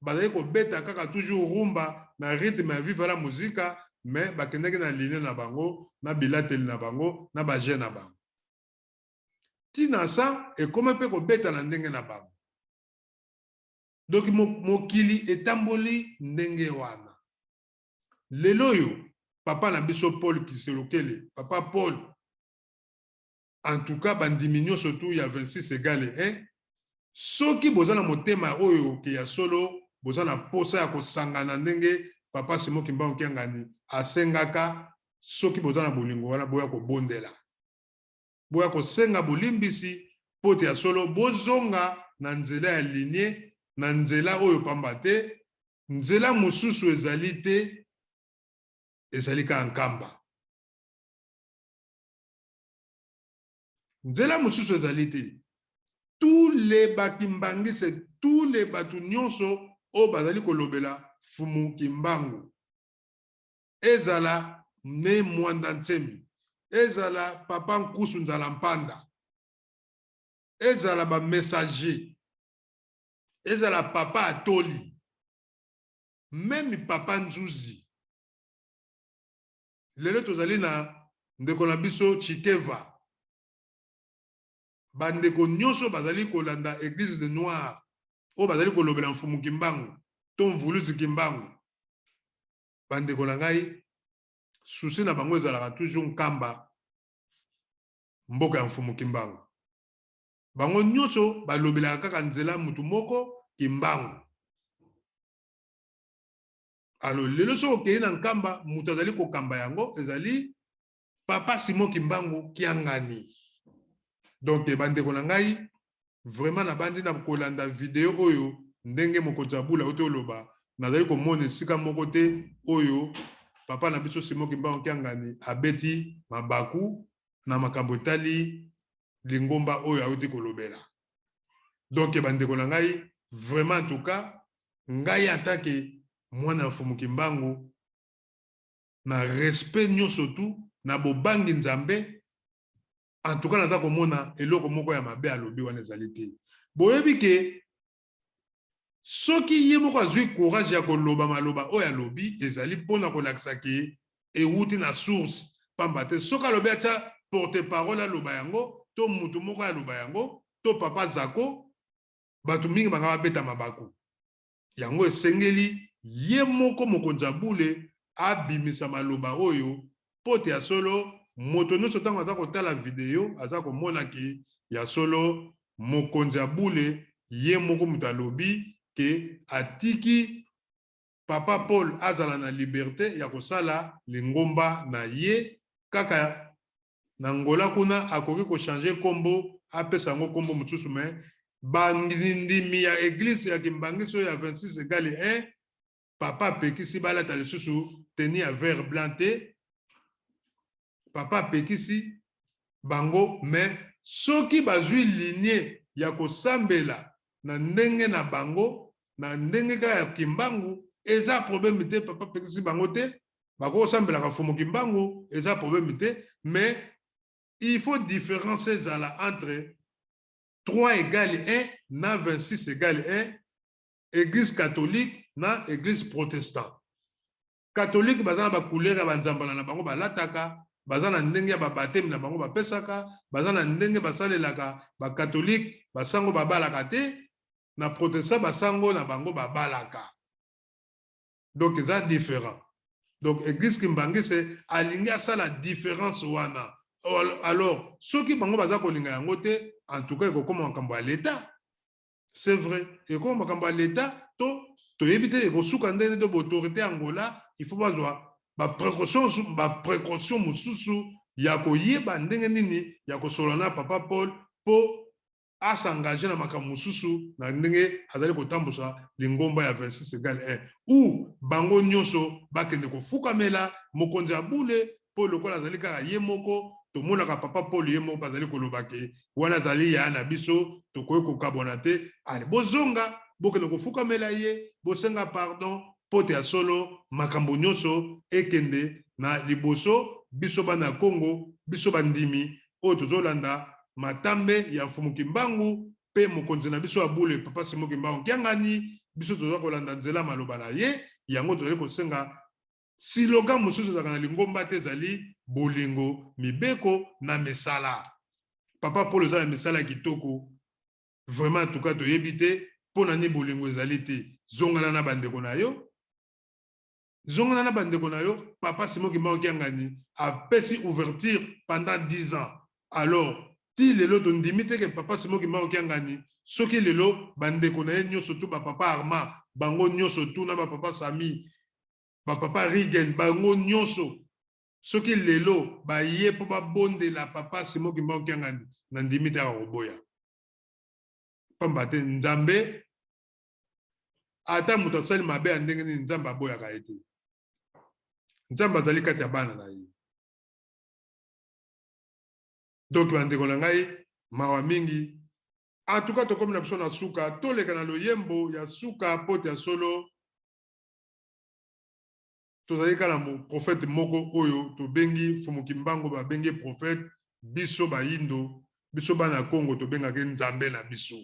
bazali kobeta kaka toujours rumba na rythme ya Viva la Musica, mais bakendaki na ligne na bango, na bilateli na bango, na ba jeu na bango. Tina sa ekoma pe kobeta na ndenge na bango. Donc mokili etamboli ndenge wana. Lelo oyo papa na biso Paul Kiselokele, papa Paul, en tout cas bandimi nyonso tu ya 26 égale 1, soki boza na motema oyo ke ya solo boza na posa ya kosangana ndenge papa Simon Kimbangu Kiangani asengaka, soki boza na bolingo wana boya kobondela, boya kosenga bolimbisi po te ya solo bozonga na nzela ya ligne, na nzela oyo pamba te nzela mosusu ezali te, ezali kaka Nkamba. Nzela mosusu ezali te. Tous les bakimbangiste, tous les bato nyonso oyo bazali kolobela Fumu Kimbangu, ezala Ne Mwanda Nsemi, ezala Papa Nkusu Nzala Mpanda, ezala ba messager, ezala Papa Atoli, meme Papa Nzuzi. Lelo tozali na ndeko na biso Tshikeva. Bandeko nyonso bazali kolanda Eglise de Noir oyo bazali kolobela Mfumu Kimbangu to Mvuluzi Kimbangu, bandeko na ngai, Souci na bango ezalaka toujours Nkamba, mboka ya Mfumu Kimbangu. Bango nyonso balobelaka kaka nzela mutu moko Kimbangu. Alors lelo soki okei na Nkamba, moto azali kokamba yango ezali Papa Simon Kimbangu Kiangani. Donc bandeko na ngai, vraiment nabandi na kolanda video oyo ndenge mokonzi ya bula auti oloba, nazali komona esika moko te oyo papa na biso Simon Kimbangu Kiangani abeti mabaku na makambo etali lingomba oyo auti kolobela. Donc bandeko na ngai, vraiment en tout cas ngai en tant que mwana ya Mfumu Kimbangu, na respect nyonso tu, na bobangi Nzambe, en tout cas naza komona eloko moko ya mabe alobi wana ezali te. Boyebi ke soki ye moko azwi courage ya koloba maloba oyo alobi, ezali mpona kolakisa ke ewuti na source, pamba te soki alobi atya porte-parole aloba yango, to mutu moko aloba yango, to papa Zako, bato mingi banga babeta mabaku. Yango esengeli ye moko mokonzi ya bule abimisa maloba oyo mpo te ya solo moto nyonso ntango aza kotala video aza komona ke ya solo mokonzi ya bule ye moko moto alobi ke atiki papa Paul azala na liberte ya kosala lingomba na ye kaka na Angola kuna akoki ko changer kombo apesa yango kombo mosusu mais bandimi ya eglise ya Kimbanguiste oyo ya 26 egale 1 papa apekisi balata lisusu tenue ya vert blanc te, papa apekisi bango mais soki bazwi ligne ya kosambela na ndenge na bango na ndenge kaka ya Kimbangu eza problème te, papa apekisi bango te, bakoki kosambelaka Mfumu Kimbangu eza problème te, mais il faut différence ezala entre 3 égale 1 na 26 égale 1, église catholique na église protestant. Catholique baza na ba couleur ya banzambala na bango balataka, baza na ndenge ya ba baptême na bango bapesaka, baza na ndenge basalelaka ba catholique, basango babalaka te, na protestant basango na bango babalaka. Donc eza différent. Donc église Kimbanguiste alingi asala différence wana. Alors soki bango baza kolinga yango te, en tout cas ekokoma makambo ya l'État. C'est vrai, ekokoma makambo ya l'État to toyebi te ekosuka ndenge to autorité Angola, il faut bazwa ba précaution, ba précaution mosusu ya koyeba ndenge nini ya kosolola na papa Paul po a s'engager na makambo mosusu na ndenge azali kotambusa lingomba ya 26 égale 1 ou bango nyonso bakende kofukamela mokonzi ya bule mpo lokola azali kaka ye moko. Tomonaka papa Paul ye moko azali koloba ke wana azali ya na biso, tokoki kokabwana te. Ale bozonga, bokende kofukamela ye, bosenga pardon mpo te ya solo makambo nyonso ekende na liboso. Biso bana ya Kongo, biso bandimi oyo tozolanda matambe ya Mfumu Kimbangu mpe mokonzi na biso ya bule papa Simon Kimbangu Kiangani, biso toza kolanda nzela maloba na ye. Yango tozali kosenga slogan mosusu ezalaka na lingomba te, ezali bolingo, mibeko na misala. Papa Paul eza na misala ya kitoko vraiment, en tout cas toyebi te mpo na nini bolingo ezali te. Zongana na bandeko na yo, zongana na bandeko na yo. Papa Simon Kimbangu Kiangani apesi ouverture pendant 10 ans, alors ti lelo tondimi te ke papa Simon Kimbangu Kiangani, soki lelo bandeko na ye nyonso tu, bapapa Arma bango nyonso tu na bapapa Sami, bapapa Rigen bango nyonso, soki lelo baye mpo babondela papa Simon Kimbangu Kiangani, nandimi te akoboya, pamba te Nzambe ata moto asali mabe ya ndenge nini, Nzambe aboyaka ye te. Nzambe azali kati ya bana na ye. Donc bandeko na ngai, mawa mingi. En tout cas tokomi na biso na suka, toleka na loyembo ya suka po te ya solo tozali kaka na prophète moko oyo tobengi Mfumu Kimbangu, babengi prophète. Biso bayindo, biso bana ya Kongo tobengaki Nzambe na biso,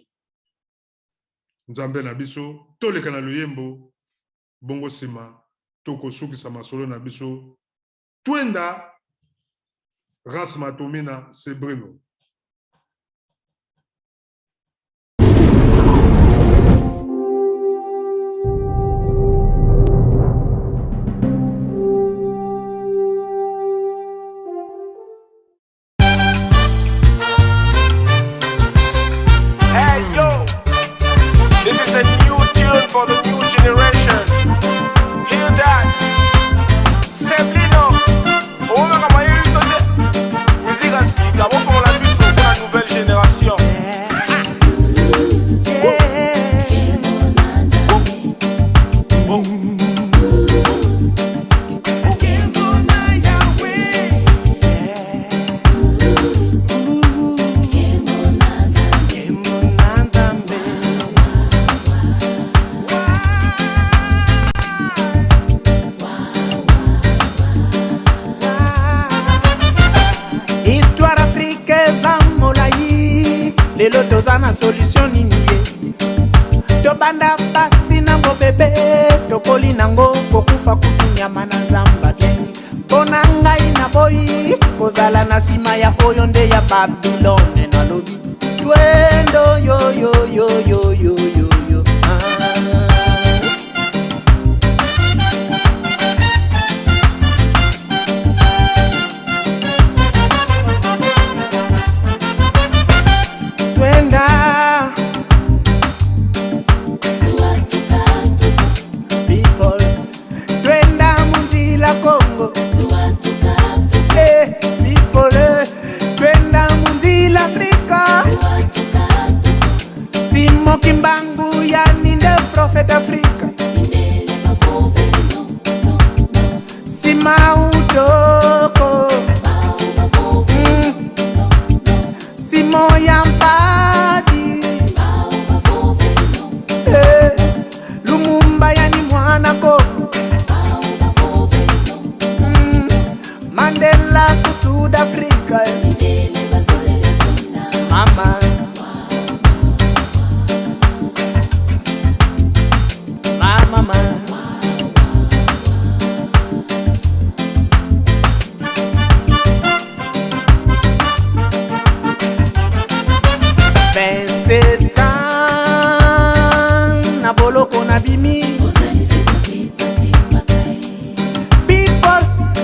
Nzambe na biso. Toleka na loyembo bongo nsima tokosukisa masolo na biso. Twenda Ras Matomina Sebrino. Lelo toza na solution nini ye? Tobanda pasi na bobebe, tokoli nango kokufa kutu nyama na zamba bien. Mpo na ngai naboyi kozala na nsima ya oyo nde ya Babilone nalobi twendo yo yo yo yo yo yo yo ah. Twenda people twenda munzila Congo eh, people eh, twenda munzila Afrika Simo Kimbangu yani nde prophet Afrika Sima utoko Simo ya mpadi eh, Lumumba yani mwana koko Mandela ku South Africa eh. Mama Mama mama 27 ans na boloko na bimi people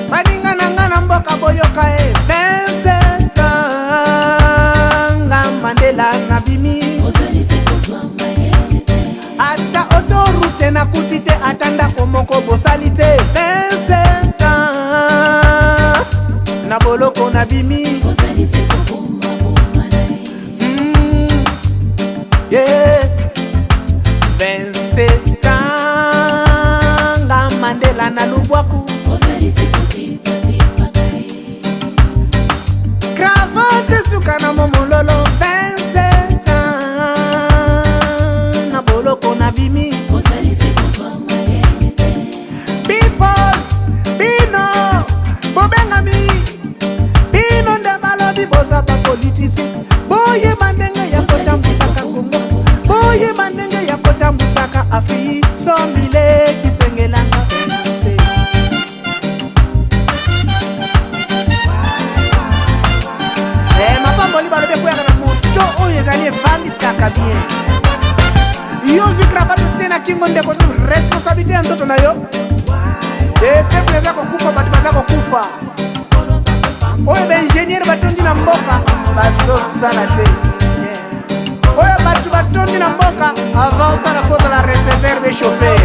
baninga na nga na mboka boyoka e 27 ans nga Mandela na bimi ata autoroute nakuti te ata ndako moko bosali te 27 ans na boloko na bimi yeah. 27 ans nga Mandela na lubwaku cravate suka na momololo 27 ans na boloko na bimi people bino bobengami bino nde balobi boza bapolitisi boyeba ndenge ya kotambwisaka Kongo boyeba ndenge ya kotambwisaka Afri sombile kisengelanga Eh, mapamboli balobi ekweyaka na moto oyo ezali evandisaka bien yo ozwi cravate otie na kingo ndeko ozwi responsabilité ya nzoto na yo e peuple eza kokufa bato baza kokufa oyo baingénieur batondi na mboka bazosala te oyo bato batondi na mboka avant osala fo ozala receveur be chauffeur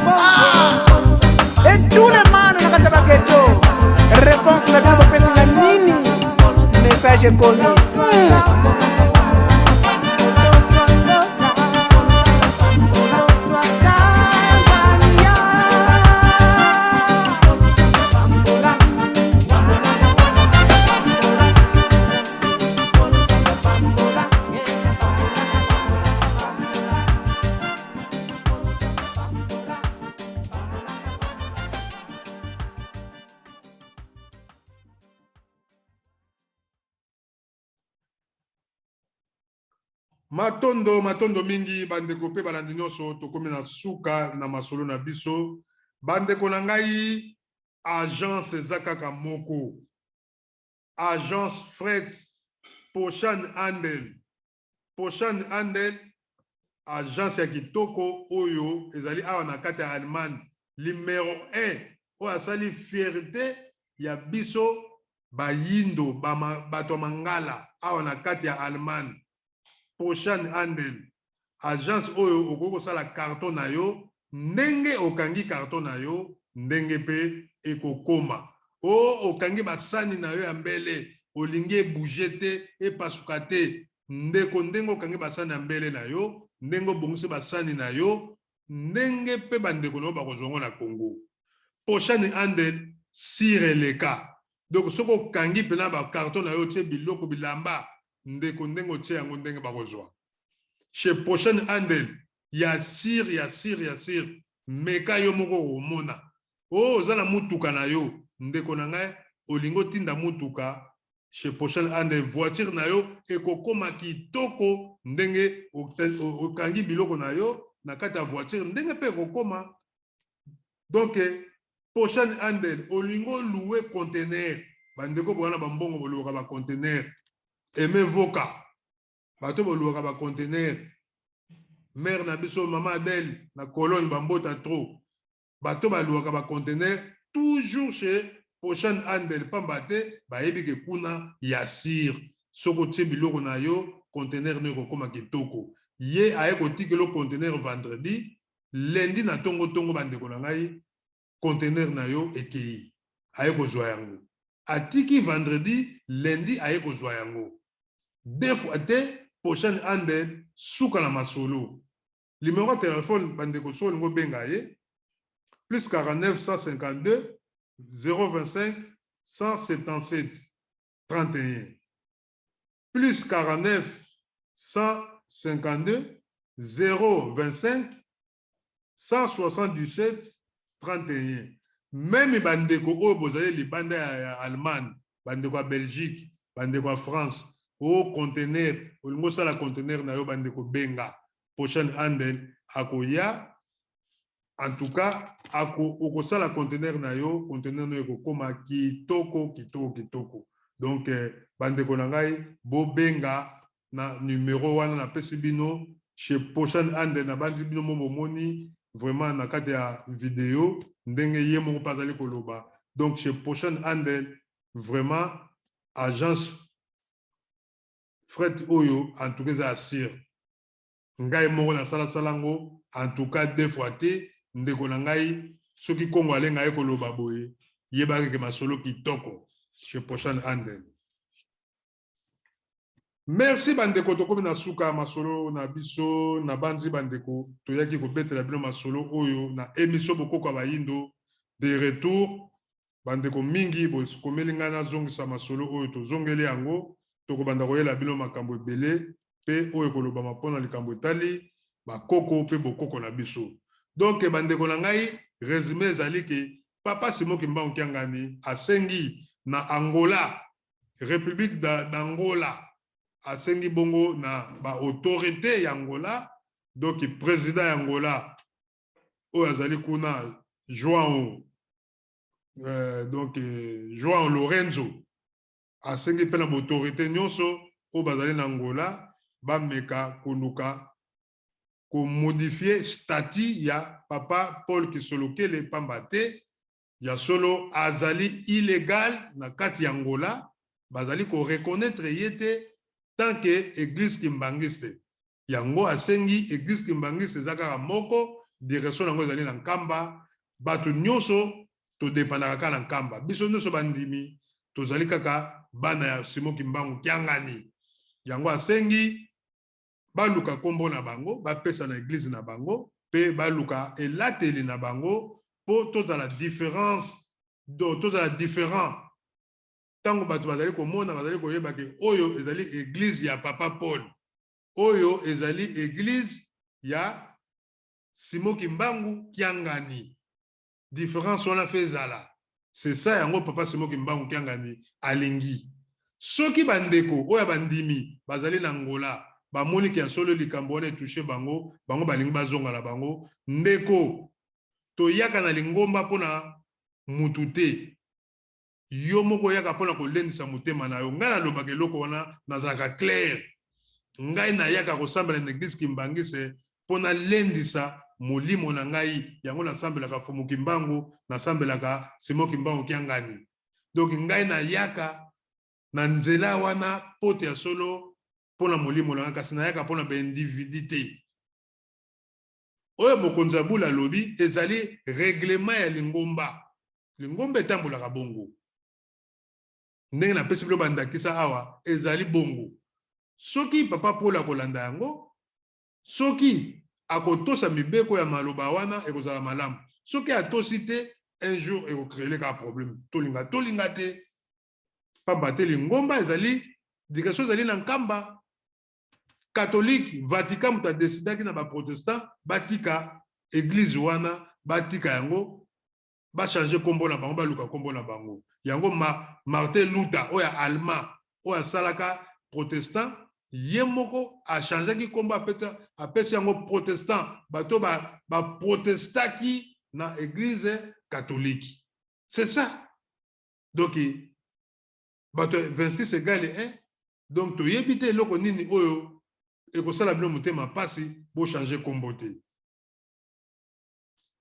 ah! et tous les mano na kati ya bageto réponse na bino bopesi na nini message ekomi Matondo, matondo mingi bandeko mpe balandi nyonso, tokomi na suka na masolo na biso. Bandeko na ngai, agence eza kaka moko, agence fret Poshan Handel. Poshan Handel, agence ya kitoko oyo ezali awa na kati ya Allemagne, numero 1 oyo asali fierté ya biso bayindo bato ya mangala awa na kati ya Allemagne. Poshan Handel, agence oyo okoki kosala carton na yo ndenge okangi carton na yo ndenge mpe ekokoma. O okangi basani na yo ya mbele, olingi ebouge te, epasuka te, ndeko, ndenge okangi basani ya mbele na yo, ndenge obongisi basani na yo, ndenge mpe bandeko na yo bakozwa yango na Congo. Poshani Handel sire eleka. Donc soki okangi mpena ba carton na yo, otie biloko bilamba, ndeko, ndenge otie yango ndenge bakozwa. Chez Poshani Handel ya sire ya sire ya sire, meka yo moko okomona. O oza na mutuka na yo, ndeko na ngai, olingi otinda mutuka. Chez Pochane Ande, voiture na yo ekokoma kitoko ndenge okangi biloko na yo na kati ya voiture, ndenge mpe ekokoma. Donc Pochane Ande, olingi oloue conteneur, bandeko bowana bambongo boluwaka ba conteneur, aime voka bato boluwaka ba conteneur, mère na biso mama Adèle na Cologne, bambota trop bato baluwaka ba conteneur, toujours chez Pochane Handel, pamba te bayebi ke kuna ya sir, soki otie biloko na yo, conteneur no ekokóma kitoko. Ye aye kotikela conteneur vendredi, lundi na tongo-tongo, bandeko na ngai, conteneur na yo ekei, aye kozwa yango. Atiki vendredi, lundi aye kozwa yango. Deux fois te, Pochane Handel, suka na masolo. Numéro ya telefone, bandeko, soki olingi obenga ye: plus 49 152 025 177 31, plus 49 152 025 177 31. Même bandeko oyo bozali libanda ya Allemagne, bandeko ya Belgique, bandeko ya France, o conteneur, olingi osala conteneur na yo, bandeko, benga Prochaine Handel, akoya. En tout cas okosala conteneur na yo, conteneur na yo ekokóma kitoko, kitoko, kitoko. Donc bandeko na ngai, bobenga na numero wana napesi bino chez Prochaine Handel. Nabandi bino mo bomoni vraiment na kati ya video ndenge ye moko mpe azali koloba. Donc chez Prochaine Handel, vraiment agence fret oyo, en tout cas eza ya sire. Ngai moko nasalasala yango, en tout cas deux fois te. Ndeko na ngai, soki Kongo alenga ye koloba boye, yebaki ke masolo kitoko chez Prochaine Handel. Merci bandeko, tokomi na suka ya masolo na biso. Na bandi bandeko, toyaki kobetela bino masolo oyo na émission Bokoko ya Bayindo de retour. Bandeko mingi bokomeli ngai nazongisa masolo oyo, tozongeli yango. Tokobanda koyela bino makambo ebele mpe oyo ekolobama mpona likambo etali bakoko mpe bokoko na biso. Donc bandeko na ngai, résumé ezali ke papa Simon Kimbangu Kiangani asengi na Angola, République d'Angola, asengi bongo na baautorité ya Angola, donc président ya Angola oyo azali kuna, João donc João Lorenzo, asengi mpe na baautorité nyonso oyo bazali na Angola bameka koluka komodifie statut ya papa Paul Kisolokele, pamba te ya solo azali illégal na kati ya Angola, bazali koreconnaître ye te tant que église kimbangiste. Yango asengi, église kimbangiste eza kaka moko, direction yango ezali na Nkamba. Bato nyonso todépendaka kaka na Nkamba, biso nyonso bandimi tozali kaka bana ya Simon Kimbangu Kiangani. Yango asengi baluka nkombo na bango, bapesa na église na bango, mpe baluka elateli na bango mpo tozala différence, do tozala différent. Ntango bato bazali komona, bazali koyeba ke oyo ezali église ya papa Paul, oyo ezali église ya Simon Kimbangu Kiangani. Différence wana fe ezala, c'est ça. Yango papa Simon Kimbangu Kiangani alingi, soki bandeko oyo bandimi bazali na Angola bamoni ke ya solo likambo wana etouche bango, bango balingi bazonga na bango. Ndeko, toyaka na lingomba mpona mutu te, yo moko oyaka mpona kolendisa motema na yo. Ngai nalobaka eloko wana, nazalaka clair. Ngai nayaka kosambela na église kimbangise mpo nalendisa molimo na ngai. Yango nasambelaka Fumu Kimbangu, nasambelaka Simon Kimbangu Kiangani. Donc ngai nayaka na nzela wana po te ya solo mpona molimo na ngai, kasi nayaka mpona baindividu te. Oyo mokonzi ya bula alobi ezali règlement ya lingomba. Lingomba etambolaka bongo ndenge napesi bino bandakisa awa, ezali bongo. Soki papa Paul akolanda yango, soki akotosa mibeko ya maloba wana, ekozala malamu. Soki atosi te, un jour ekocréer kaka problème, tolinga tolinga te, pamba te lingomba ezali, direction ezali na Nkamba. Catholique Vatican moto adesidaki na baprotestant batika église wana, batika yango, bachange nkombo na bango, baluka nkombo na bango. Yango Martin Luther oyo ya allemand. oyo asalaka protestant, ye moko achangeaki nkombo, apesi yango protestant, bato baprotestaki ba na église catholique. C'est ça. Donc bato 26 égale 1. Donc toyebi te eloko nini oyo ekosala bino motema mpasi bochange nkombo te.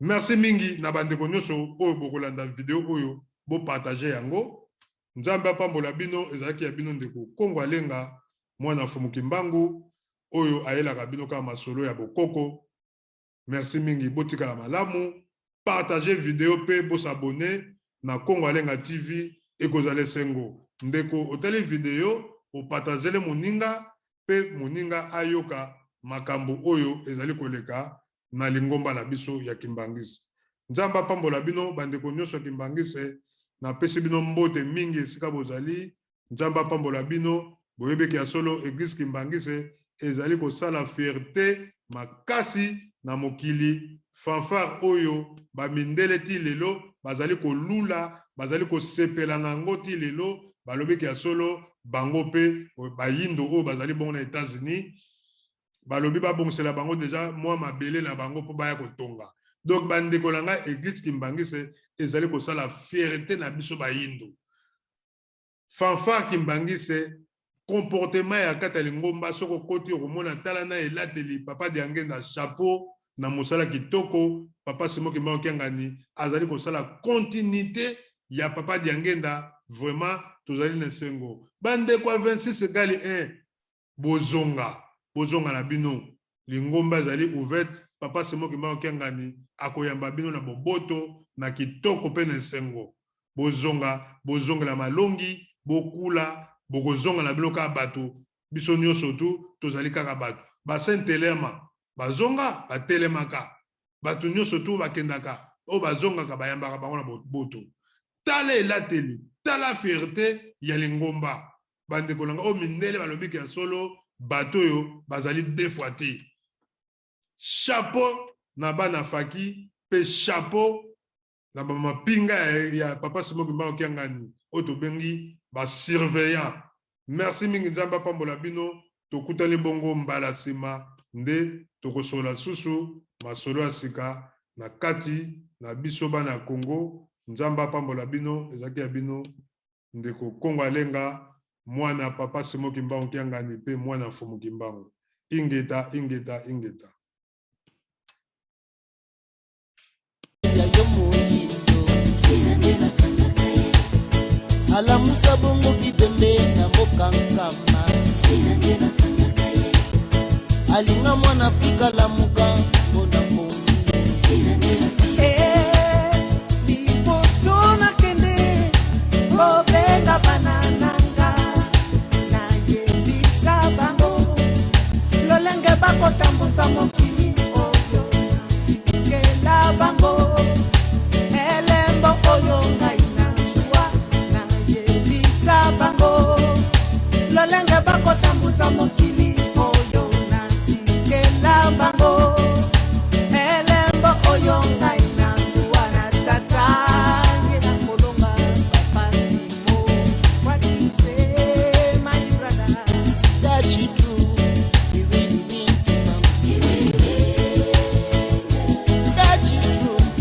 Merci mingi na bandeko nyonso oyo bokolanda video oyo, bopartage yango. Nzambe apambola bino. Ezalaki ya bino ndeko Kongo Alenga, mwana Fumu Kimbangu, oyo ayelaka bino kaka masolo ya bokoko. Merci mingi, botikala malamu. Partage video mpe bosabone na Kongo Alenga TV, ekozala esengo. Ndeko otali video, opartagele moninga mpe moninga ayoka makambo oyo ezali koleka na lingomba na biso ya Kimbangisi. Nzambe apambola bino bandeko nyonso ya Kimbangisi. Napesi bino mbote mingi esika bozali. Nzambe apambola bino. Boyebeki ya solo, église Kimbangisi ezali kosala fierté makasi na mokili. Fanfare oyo bamindele ti lelo bazali kolula, bazali kosepela na yango ti lelo. Balobiki ya solo, bango mpe bayindo oyo bazali bongo na États-Unis balobi babongisela bango deja mwa mabele na bango mpo baya kotonga. Donc bandeko na ngai, église Kimbangisi ezali kosala fierté na biso bayindo. Fanfare Kimbangisi, comportement ya kati ya lingomba, soki okoti okomona, tala na elateli papa Diangenda, chapeau na mosala kitoko. Papa Simo Kimbangu Kiangani azali kosala continuité ya papa Diangenda. Vraiment tozali na esengo. Bandeko ya 26 égale 1, bozonga, bozonga na bino. Lingomba ezali ouverte. Papa Simo Kimbangu Kiangani akoyamba bino na boboto, na kitoko mpe na esengo. Bozonga, bozongela malongi, bokula, bokozonga na bino kaka bato. Biso nyonso tu tozali kaka bato. Basentelema bazonga, batelemaka. Bato nyonso tu bakendaka, oyo bazongaka bayambaka bango na boboto. Tala elateli, tala fierté ya lingomba. Bandeko na nga, oyo mindele balobiki ya solo, bato oyo bazali deux fois te. Chapeau na bana faki mpe chapeau na bamapinga ya papa Simo Kimbangu Kiangani oyo tobengi basurveillant. Merci mingi, Nzambe apambola bino. Tokutani bongo mbala nsima nde tokosola susu masolo ya sika na kati na biso bana ya Kongo. Nzambe apambola bino. Ezalaki ya bino ndeko Kongo Alenga, mwana papa Simo Kimbangu Kiangani mpe mwana Mfumu Kimbangu. Ingeta, ingeta, ingeta. Ya yo moyindo alamusa bongo bibembe na mboka nkama, alinga mwana Afrika lamuka mpona pongi. Liboso nakende kobenga bana nanga, nayebisa bango lolenge bakotambusa mo.